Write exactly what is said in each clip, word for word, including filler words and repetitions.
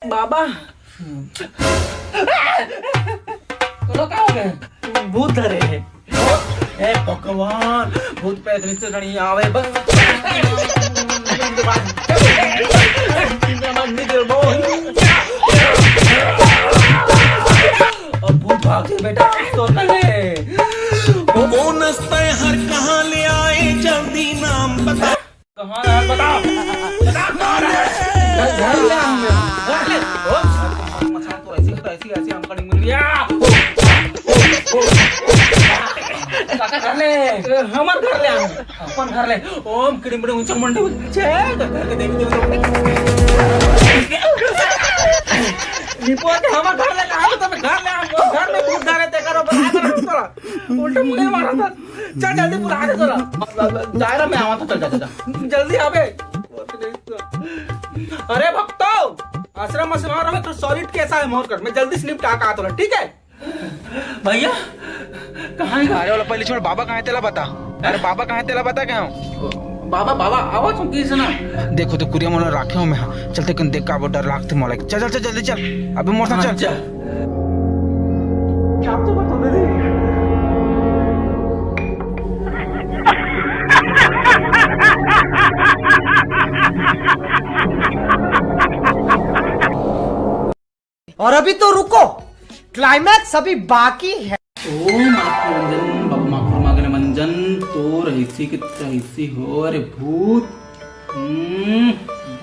बाबा, तोला का हो गए? भूत धरे हे। हे भगवान, भूत प्रेत रिश्तेदारी आवे बस। अब भूत भाग जाए बेटा, तो तले। कौन हर कहाँ ले आए, जल्दी नाम बता। कहाँ है? बता। बता, कहाँ है? घर, घर ले आऊँ मैं। घर ले। ओ, मचान तो ऐसी, तो ऐसी, ऐसी हम कटिंग मिल गया। काका घर ले। ए, हमर घर ले आऊँ। अपन घर ले। ओम किड़ी मिड़ी ऊंचा मुंडी छे, तो घर के देवी देवता। निपो के हमर घर ले, कहाँ तो घर ले आऊँ। घर में भूत घर है, ते करो, बता दे तोरा। उल्टा मुंडी मारा था। चल जल्दी बुला दे तोरा। जा रहा मैं, आवा था, चल, जा, जा, जा। जल्दी आवे। अरे भक्तो, आश्रम में से बाहर आवे तो सॉलिड कैसा है मोर कर, मैं जल्दी स्लिप टाका तोरा, ठीक है? भैया, कहाँ है? अरे वाला पहले छोड़, बाबा कहाँ है तेला बता। अरे बाबा कहाँ है तेला बता, कहाँ? बाबा, बाबा, आवा तुम किस ना? देखो तो कुरिया मोला राखे हो मैं, हाँ। चलते कन देख का डर लागते मोला। चल, चल, चल, जल्दी चल। अबे मोर साथ हाँ, चल। चल। और अभी तो रुको, क्लाइमैक्स अभी बाकी है। ओम आत्मरंजन, बाबा माखुर मागले मंजन, तो रहीसी के रहीसी हो रे भूत। हम्म,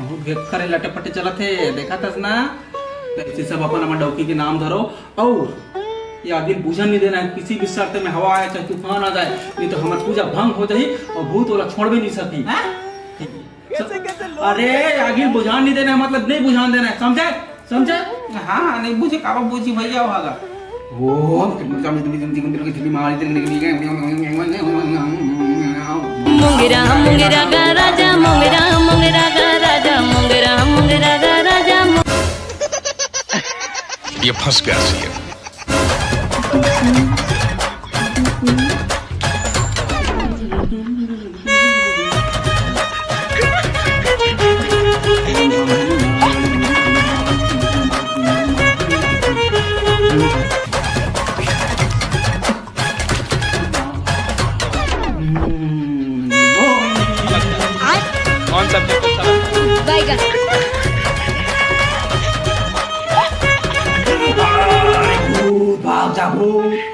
बहुत घेक्खर हे, लटे पटे चलत हे, देखा तस ना? ऐसे सब अपन अपन डौकी के नाम धरो, और ये आगे बुझन नहीं देना है, किसी भी शर्त में हवा आए, चाहे तूफान आ जाए, नहीं तो हमार पूजा भंग हो जाही और भूत वाला छोड़बे नहीं सकी। हाँ? अरे, आगे बुझान नहीं देना है, मतलब नहीं बुझान देना है, समझे? समझे? हाँ, हाँ, नहीं बुझे, काबा बुझी भैया होगा। ओ, मुंगरा मुंगरा गा राजा, मुंगरा मुंगरा गा राजा, मुंगरा मुंगरा गा राजा, मु- ये फंस गया सीएम। कौन सब्जेक्ट अच्छा लगता है? बैगन। भूत, भाग जा, भूत।